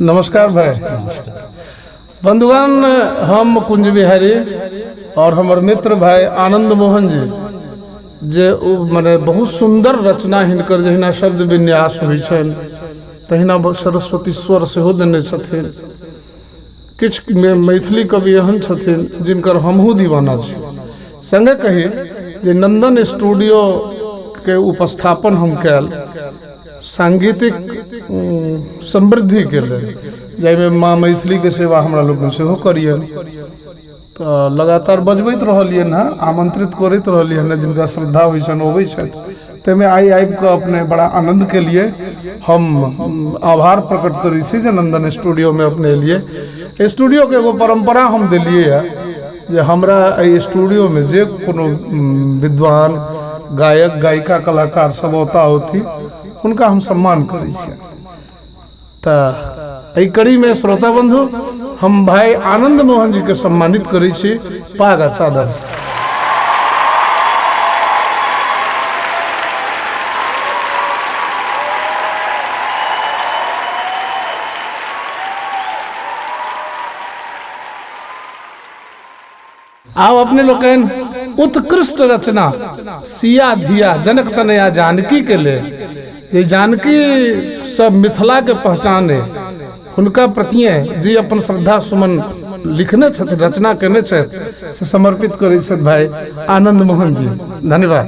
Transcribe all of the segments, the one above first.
नमस्कार भाई। बंधुगण, हम कुंज बिहारी और हमर मित्र भाई आनंद मोहन जी जे ओ मने बहुत सुंदर रचना हिनकर जहिना शब्द विन्यास होइ छनि तहिना सरस्वती स्वर सेहो देने छथिन। किछु मैथिली कवि एहन छथिन जिनकर हमहूँ दीवाना छी। संगे कही जे नंदन स्टूडियो के उपस्थापन हम कयल सांगीतिक समृद्धि के लेल, जाहिमे माँ मैथिली के सेवा हमरा लोकनि सेहो करियनि। तऽ लगातार बजबैत रहलियनि हँ, आमंत्रित करैत रहलियनि हँ, जिनका श्रद्धा होइ छनि अबै छथि। ताहिमे आइ आबि कऽ अपने बड़ा आनंद के लिए हम आभार प्रकट करै छी जे नंदन स्टूडियोमे अपने एलियै। स्टूडियोके एगो परम्परा हम देलियै हँ जे हमरा एहि स्टूडियोमे जे कोनो विद्वान गायक गायिका कलाकार सब औता होती हुनका हम सम्मान करै छियनि। तऽ एहि कड़ीमे श्रोता बंधु हम भाई आनंद मोहन जी के सम्मानित करै छी पाग आ चादर। आब अपने लोकनि उत्कृष्ट रचना सिया धिया जनक तनया जानकी के लेल, जे जानकी सब मिथिला के पहचान है, हुनका प्रतिए जे अपन श्रद्धा सुमन लिखने छथि, रचना केने छथि, से समर्पित करै छथि भाई आनंद मोहन जी। धन्यवाद।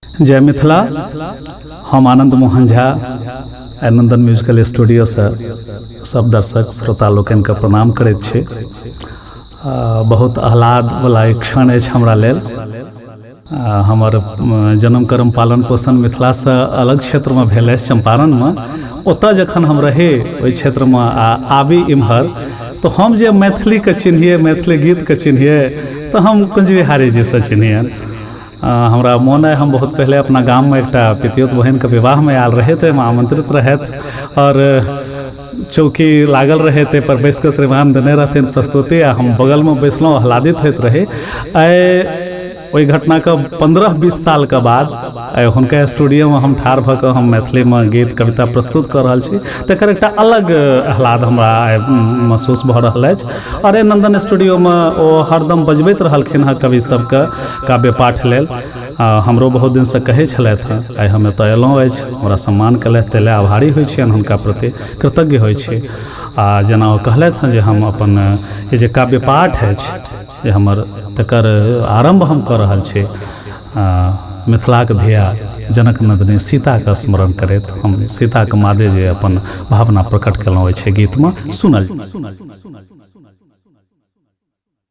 जय मिथिला। हम आनंद मोहन झा नंदन म्यूजिकल स्टूडियोसँ सब दर्शक श्रोता लोकनिके प्रणाम करैत छी। बहुत आह्लादवला एक क्षण अछि हमरा लेल। हमर जन्म कर्म पालन पोषण मिथिलासँ अलग क्षेत्रमे भेल अछि, चम्पारणमे। ओतऽ जखन हम रही ओहि क्षेत्रमे आ आबी इम्हर तऽ हम जे मैथिलीके चिन्हियै, मैथिली गीतके चिन्हियै, तऽ हम कुंज बिहारी जीसँ चिन्हियनि। हमरा मोन अइ हम बहुत पहिले अपना गाममे एकटा पितियौत बहिनके विवाहमे आयल रही, तऽ ओहिमे आमन्त्रित रहथि और चौकी लागल रहै, ताहिपर बैस कऽ श्रीमान देने रहथिन प्रस्तुति आ हम बगलमे बैसलहुँ, आह्लादित होइत रही। आइ ओहि घटनाके 15-20 सालके बाद आइ हुनका स्टूडियोमे हम ठाढ़ भऽ कऽ हम मैथिलीमे गीत कविता प्रस्तुत कऽ रहल छी, तकर एकटा अलग आह्लाद हमरा आइ महसूस भऽ रहल अछि। और एहि नंदन स्टूडियोमे ओ हरदम बजबैत रहलखिन हँ कवि सबके काव्य पाठ लेल। हमरो बहुत दिनसँ कहै छलथि हँ, आइ हम एतऽ अयलहुँ अछि, हमरा सम्मान केलथि, ताहि लए आभारी होइ छियनि, हुनका प्रति कृतज्ञ होइ छी। आ जेना ओ कहलथि हँ जे हम अपन ई जे काव्य पाठ अछि जे हमर, तकर आरम्भ हम कऽ रहल छी मिथिलाक धिया जनक नन्दिनी सीताके स्मरण करैत हम सीताके मादे जे अपन भावना प्रकट केलहुँ अछि गीतमे सुनल।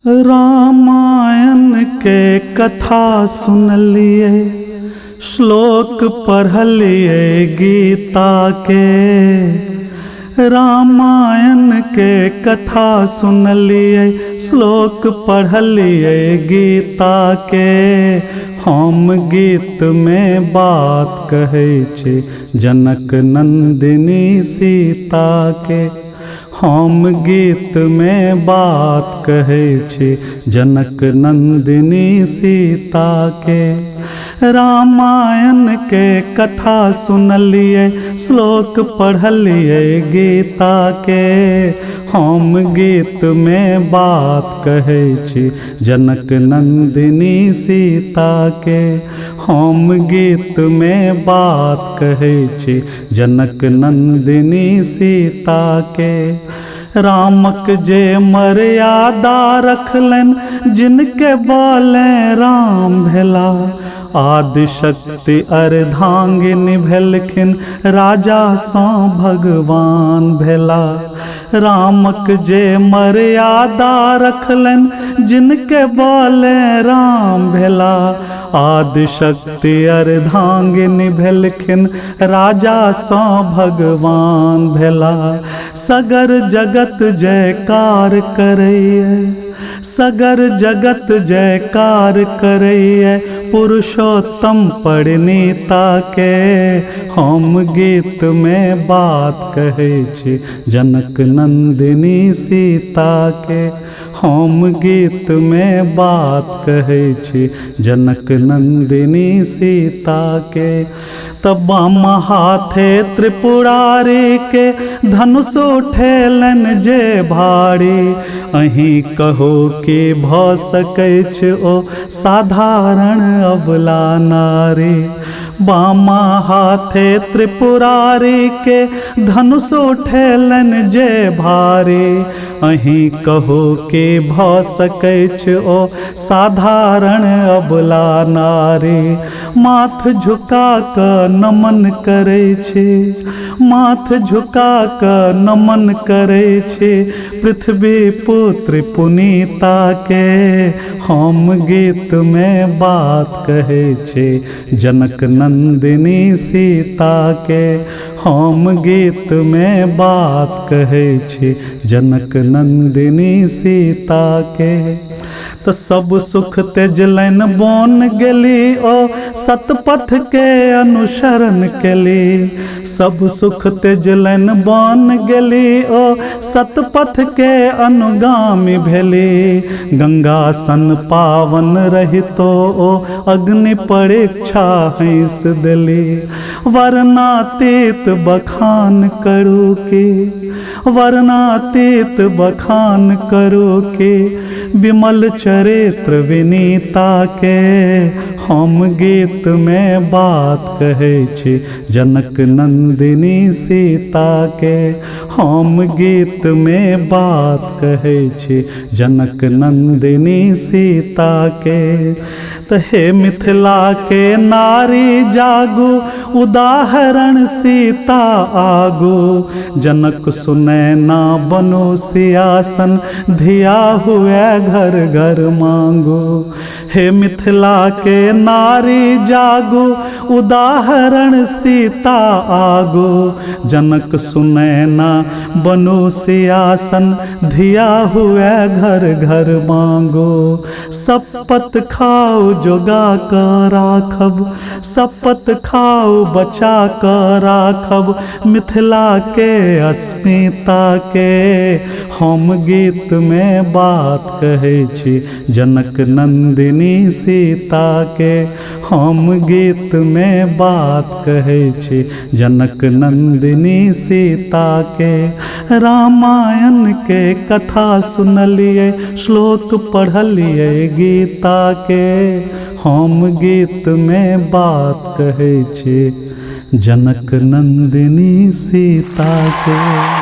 रामायण के कथा सुनलियै, श्लोक पढ़लियै गीता के। रामायण के कथा सुनलियै, श्लोक पढ़लियै गीता के। हम गीत में बात कहै छी जनक नंदिनी सीता के। हम गीत में बात कहै छी जनक नंदिनी सीता के। रामायण के कथा सुनलियै, श्लोक पढ़लियै गीता के। हम गीत में बात कहै छी जनक नंदिनी सीता के। हम गीत में बात कहै छी जनक नंदिनी सीता के। रामक जे मर्यादा रखलनि, जिनके बलें राम भेला। आदिशक्ति अर्धांगिनी भेलखिन, राजा सँ भगवान भेला। रामक जे मर्यादा रखलनि, जिनके बलें राम भेला। आदिशक्ति अर्धांगिनी भेलखिन, राजा सँ भगवान भेला। सगर जगत जयकार करैए, सगर जगत जयकार करैए पुरुषोत्तम परिणीता के। हम गीत में बात कहै छी जनक नंदिनी सीता के। हम गीत में बात कहै छी जनक नंदिनी सीता के। तब बामा हाथे त्रिपुरारी के धनुष उठेलन जे भारी। अहीं कहो कि भऽ सकैछ ओ साधारण अबला नारी। बामा हाथे त्रिपुरारी के धनुष उठेलन जे भारी। अहीं कहो कि भऽ सकैछ ओ साधारण अबला नारी। माथ झुका कऽ नमन करै छी, माथ झुका कऽ नमन करै छी पृथ्वी पुत्र पुनीता के। हम गीत में बात कहै छी जनक नंदिनी सीता के। हम गीत में बात कहै छी जनक नंदिनी सीता के। तो सब सुख तेजलन बोन गेली ओ सतपथ के अनुसरण केली। सब सुख तेजलन बोन गेली ओ सतपथ के अनुगामी भेली। गंगा सन पावन रहितो ओ अग्नि परीक्षा हंस देली। वर्णातीत बखान करू के, वर्णातीत बखान करू के विमल चरित्र विनीता के। हम गीत में बात कहै छी जनक नंदिनी सीता के। हम गीत में बात कहै छी जनक नंदिनी सीता के। तो हे मिथिला के नारी जागू उदाहरण सीता आगू। जनक सुनैना बनो सियासन धिया हुए घर घर मांगो। हे मिथिला के नारी जागू उदाहरण सीता आगू। जनक सुनैना बनो सियासन धिया हुए घर घर मांगो। सपत खाओ जोगा क राखब, सपत खाओ बचा क राखब मिथिला के अस्मिता के। हम गीत में बात कहै छी जनक नंदिनी सीता के। हम गीत में बात कहै छी जनक नंदिनी सीता के। रामायण के कथा सुनलियै श्लोक पढ़लियै गीता के। हम गीत में बात कहै छी जनक नंदिनी सीता के।